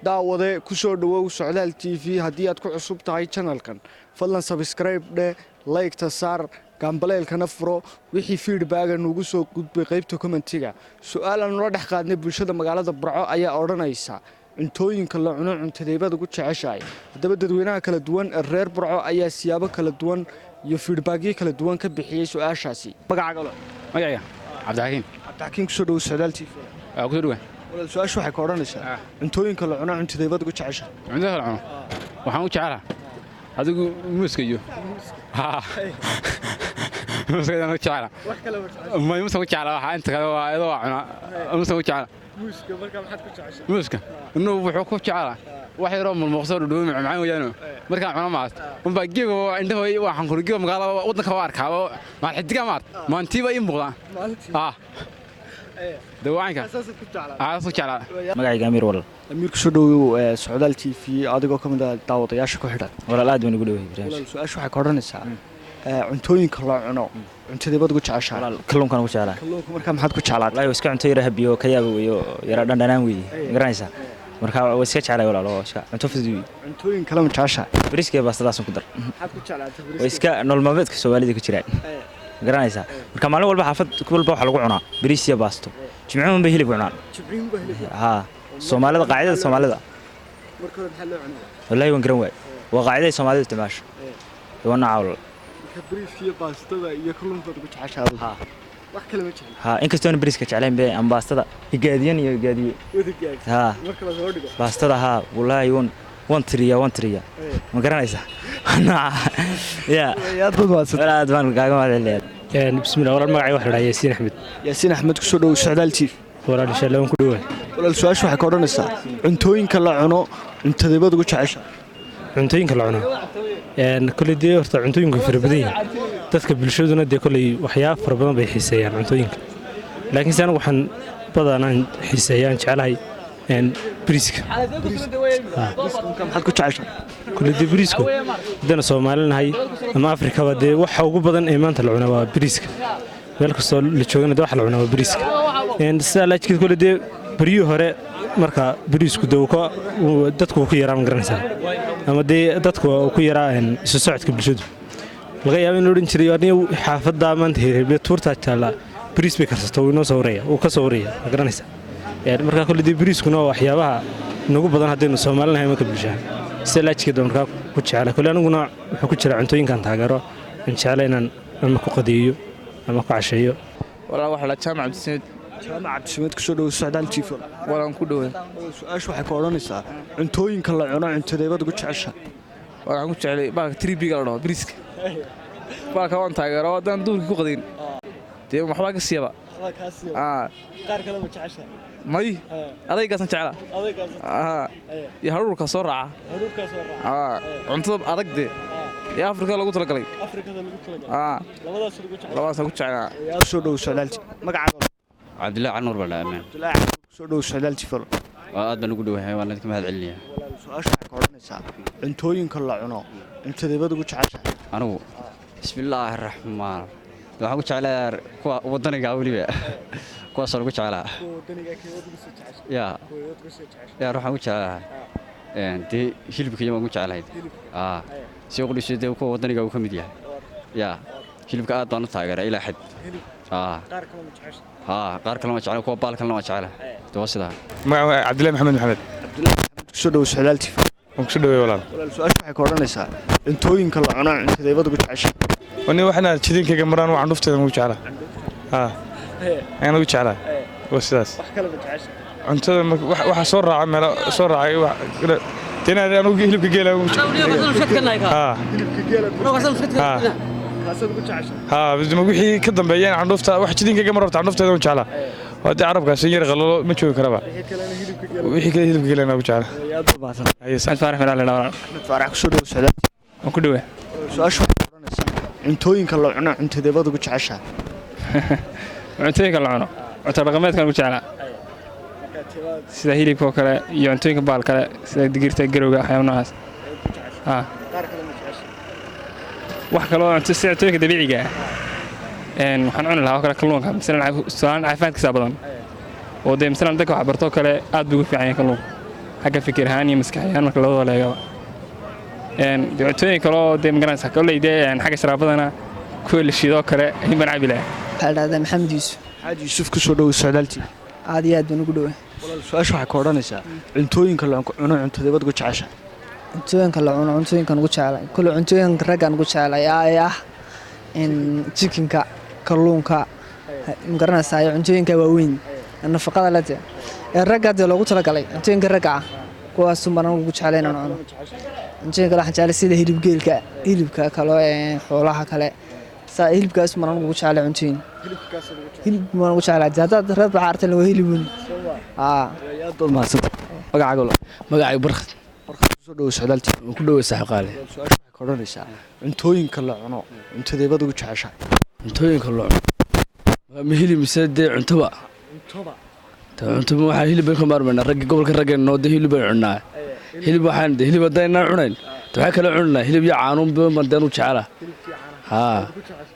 Daawade, ku soo dhowow Socdaal TV. Haddii aad ku cusub tahay channelkan, fadlan subscribe dheh, like-ta saar, gambaleelkana furo. Wixii feedbacka nugu soo gudbay qaybta commentiga. Su-aal aan nula dhex qaadnay bulshada magaalada Burco ayaa odhanaysa: cuntooyinka la cuno, cuntadeebaad ugu jeceshahay? Haddaba dadweynaha kala duwan ee reer Burco ayaa siyaabo kala duwan iyo feedbackyo kala duwan ka bixiyey su-aashaasi. Magacaaga? Magacayga Cabdixakiim. Cabdixakiim, kusoo dhowow Socdaal TV. Waa kusoo dhawaa. Walaal, su-aashu waxay ka odhanaysaa: cuntooyinka la cuno, cuntadeebaad ugu jeceshahay? Cuntada la cuno waxaan u jecelaha adigu muuska iyo muuska ayaan u jecela. May, muuska u jecla. Waxaa inta kale waa iyadoo waa cunaa, muuska u jecla. Muuska marka maxaad ku jeceshahay? Muuska inuu wuxuu ku jeclaa wax yaroo mulmuuqsoo dhudhuumi macaan weeyaano. Markaan cuno maas unbaa geega indhaho waxaan kuri geega magaalada waddanka waa arkaa, maal xidigaa maart maantiiba ii muuqdaan dawaanka aas ku jeclaa. Magacayga Amiir, walaal. Amiir, kusoo dhowow Socdaal TV, adigoo ka mid ah daawadayaasha ku xidhan. Walaal, aad baan ugu dhowahay barnaamijka. Walaal, su-aashu waxay ka odhanaysaa: cuntooyinka la cuno, cuntadeebaad ugu jeceshahay? Walaal, kalluunkaan ugu jeclaa. Kalluunka markaa maxaad ku jeclaatay? Wallaahi waa iska cunto yara habiyo ka yaaba weeyo, yara dhandhanaan weeye, ma garanaysaa? Marka waa iska jeclay walaal, oo iska cunto fudud weeye. Cuntooyin kale ma jeceshahay? Bariiska iyo baastadaasun ku dar. Maxaad ku jeclaatay? Waa iska nolol maalmeedka Soomaalida ku jiraan, ma garanaysaa? Marka maalin walba xaafad walba waxaa lagu cunaa bariis iyo baasto. Jimcuhun bay hilib cunaan. Haa, Soomaalida, qaacidada Soomaalida. Marka hore maxaa loo cunaya? Wallaahi waan garan waay, waa qaacidaday Soomaalidu isticmaasho, waa nooca, walaal. Marka bariiska iyo baastada iyo kalluunkaad ugu jeceshahay adigu? Haa. Wax kale ma jecel? Haa, inkastoona bariiska jeclayn be ama baastada higaadiyan iyo higaadiye. Wadagaag? Haa. Marka la soo dhigo? Baastada haa, wallaahi waan tiriyaa, waan tiriyaa, ma garanaysaa? Nooca ya. Aad baad mahadsan. Walaal, aad baan kaaga mahadcelinayaa. Bismillah walaal, magacay waxa la dhahaa Yaasiin Axmed. Yaasiin Axmed, kusoo dhowow Socdaal TV. Walaal, insha Allah waan ku dhowahay. Walaal, su-aashu waxay ka odhanaysaa: cuntooyinka la cuno, cuntadeebaad ugu jeceshahay? Cuntooyinka la cuno koley dee horta cuntooyinku fara badan yihiin. Dadka bulshaduna dee koley waxyaaba fara badan bay xiiseeyaan cuntooyinka, laakiin se anigu waxaan badanaan xiiseeyaan jeclahay bariiska. Maxaad ku jeceshahay? Koley dee bariisku haddana Soomaalinahay ama Afrikaba dee waxa ugu badan ee maanta la cunaa waa bariiska. Meel kastoo la joogana dee waxa la cunaa waa bariiska. Sidaa laajkeed koley dee beryihii hore marka bariisku dee dadku uu ku yaraa, ma garanaysaa, ama dee dadku uu ku yaraa isu socodka bulshadu, laga yaaba in la odhan jiray aniga xaafaddaa maanta heerheble tuurtaa taalla bariis bay karsato, wuu inoo soo waraya, wuu ka soo waraya, ma garanaysaa? Marka kolle dee bariiskuna waa waxyaabaha nagu badan haddaynu Soomaalinahay marka bulshaha. Sida laajkeeda markaa ku jeclay kolle aniguna wuxuu ku jira cuntooyinkan taageero aan jeclay inaan ama ku qadeeyo ama ku casheeyo. Walaal, waxaa la Jaamac Cabdisamed. Jaamac Cabdisamed, kusoo dhowow Socdaal TV. Walaan ku dhowaa. Su-aashu waxay ka odhanaysaa: cuntooyinka la cuno, cuntadeebaad ugu jeceshahay? Waxaan ku jeclay baalka tribiga la dhaho, bariiska. Baalka waan taageero, haddaan duurkii ku qadayn dee waxbaa ka siiyaba. Qaar kale ma jeceshahay? May, adaygaasaan jeclaa iyo haruurka soo raaca, cuntada adag dee ee Afrika lagu talagalay. Labadaasaan ku jeclaa. Kusoo dhowow Socdaal TV. Magacaaga? Cabdillahi Canuur baa dhaameen. Kusoo dhowow Socdaal TV. Waa aad baan ugu dhowahay, waan idinka mahad celinayaa. Su-aashu waxay ka odhanaysaa: cuntooyinka la cuno, cuntadeebaad ugu jeceshahay? Anigu, bismillaahi raxmaan, waxaan ku jeclaa kuwa waddaniga, weliba kuwaasaan ugu jeclaa. Ya ya, waxaan ku jeclahay dee hilibka iyo waan ku jeclahay si qudhisho dee kuwa waddaniga uu ka mid yahay. Ya, hilibka aad baan u taageeraa ilaa xad. Haa, qaar kalena waa jeclaa, kuwa baal kalena waa jeclaa, de waa sidaa. Magaca Cabdillahi Maxamed Maxamed. Kusoo dhowow Socdaal TV. Waan kusoo dhawey, walaal. Walaal, su-aashu waxay ka odhanaysaa: cuntooyinka la cuno, cuntadeebaad ugu jeceshahay? Wani waxna jidinkayga maraan waxaan dhufteeda ugu jeclaa, haa, ayaan ugu jeclaa, waa sidaas. Wax kale ma jeceshahay? Cuntada waxa soo raaca meelo soo raacay dee inaad anugu hilibka geela ugu haa. Haa. Kaasaad ugu jeceshahay? Haa, wixii ka dambeeya in candhuufta wax jidinkayga mar horta candhufteeda ugu jeclaa. Waa dee carabkaas in yar qalalo ma joogi karaba. Wixii kale hilibka geela ugu jeclaa. Aad baad mahadsan. Axmed Faarax Miraal la walaal. Axmed Faarax, kusoo dhowow Socdaal. Waan ku dhowaa. Su-aashu waxay odhanaysaa: cuntooyinka la cuno, cuntadeebaad ugu jeceshahay? Cuntooyinka la cuno, cunto dhaqameedkan ugu jeclaa sida hilibka oo kale iyo cuntooyinka baal kale sida digirta, garowga, waxyaaba noocaas. Haa. Wax kaloo cunto sida cuntooyinka dabiiciga ah waxaan cuni lahaa oo kale kalluunka masalan, tusalaan caafimaadkiisa badan oo dee masalan dadka wax bartoo kale aad buu ugu fiican yahay kalluunka. Xagga fikir ahaan iyo maskax ahaan marka labadaba la eegaba, dee cuntooyin kaloo dee magaranaysaa kolley dee xagga sharaabadana kuwa la shiidoo kale in baan cabi lahaa. Waxaa la dhahdaa Maxamed Yuusuf. Xaaji Yuusuf, kusoo dhowow Socdaal TV. Aad iyo aad baan ugu dhoway. Walaal, su-aasha waxay ka odhanaysaa: cuntooyinka la cuno, cuntadeebad ugu jeceshahay? Cuntooyinka la cuno, cuntooyinkan ugu jeclay kule, cuntooyinka raggaan ugu jeclay ee ah in chickenka, kalluunka, ma garanaysaa, iyo cuntooyinka waaweyn ee nafaqada leh dee ee ragga dee loogu talagalay, cuntooyinka ragga ah, kuwaas baan ugu jeclay inaan cuno. Cuntooyinka waxaan jeclay sida hilibgeelka, hilibka kale ee xoolaha kale, saa hilibkaas baan ugu jeclay. Cuntooyin hilib baan ugu jeclay dee. Haddaad reer baxaartan waa hilibun aa. Aad baad mahadsantay. Magacaaga walaal? Magacay Barkhad. Barkhad, kusoo dhowow Socdaal TV. Waan ku dhoway, saaxiib qaali. Su-aasha waxay ka odhanaysaa: cuntooyinka la cuno, cuntadeebad ugu jeceshahay? Cuntooyinka la cuno, ma hilib mise dee cuntoba? Ta cuntoba waxaa hilib bayn ka maarmaynaa. Ragga gobolka ragga noo dee hilib bayn cunnaa. Hilib waxaan dee hilib haddaynaan cunayn, de waxaa kala cunanaa hilib iyo caanuun baan deen u jecela. Haa,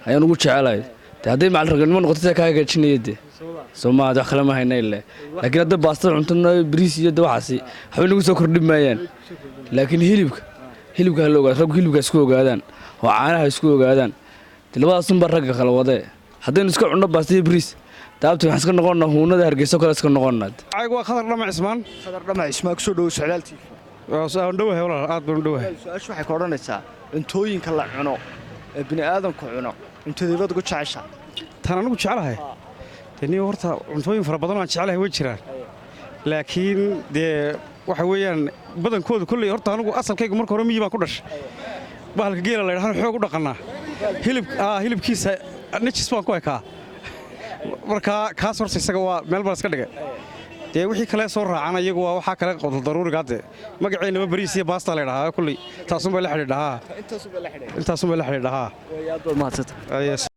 ayaan ugu jecelahay de. Hadday macal raganimo noqoto taa kaa hagaajinaya de, soo maaha? Wax kale ma hayna ile, laakiin hadda baastada cuntona, bariis iyo de waxaasi waxba nagu soo kordhin maayaan. Laakiin hilibka hala ogaado, raggu hilibka isku ogaadaan oo caanaha isku ogaadaan de. Labadaasunbaa ragga kala wadee. Haddaynu iska cunno baasta iyo bariis, daabta waxaan iska noqonnaa huunada Hargeysa kale iska noqonnaa. Caygu waa Khadar Dhamac Ismaan. Khadar Dhamac Ismaan, kusoo dhowow Socdaal TV. Waan dhowahay walaal, aad baan u dhowahay. Su-aasha waxay ka odhanaysaa: cuntooyinka la cuno ee bini aadamku cuno, cuntadeebad ugu jeceshahay? Tan anigu jeclahay dee nin horta cuntooyin fara badan oo aan jeclahay way jiraan, laakiin dee waxa weeyaan badankoodu kolley horta anigu asalkaygu marka hore miyi baan ku dhashay. Bahalka geela la yidhahdo xoog u dhaqannaa, hilib hilibkiisa najis baan ku ekaa. Marka kaas horta isaga waa meel baan iska dhigay. Dee wixii kale soo raacana iyagu waa waxaa kale daruuriga dee magaceennaba bariis iyo baasta la yidhahaa, kolley taasunbay la xidhiidhahaa, intaasunbay la xidhiidhahaa. Aad baad mahadsantay.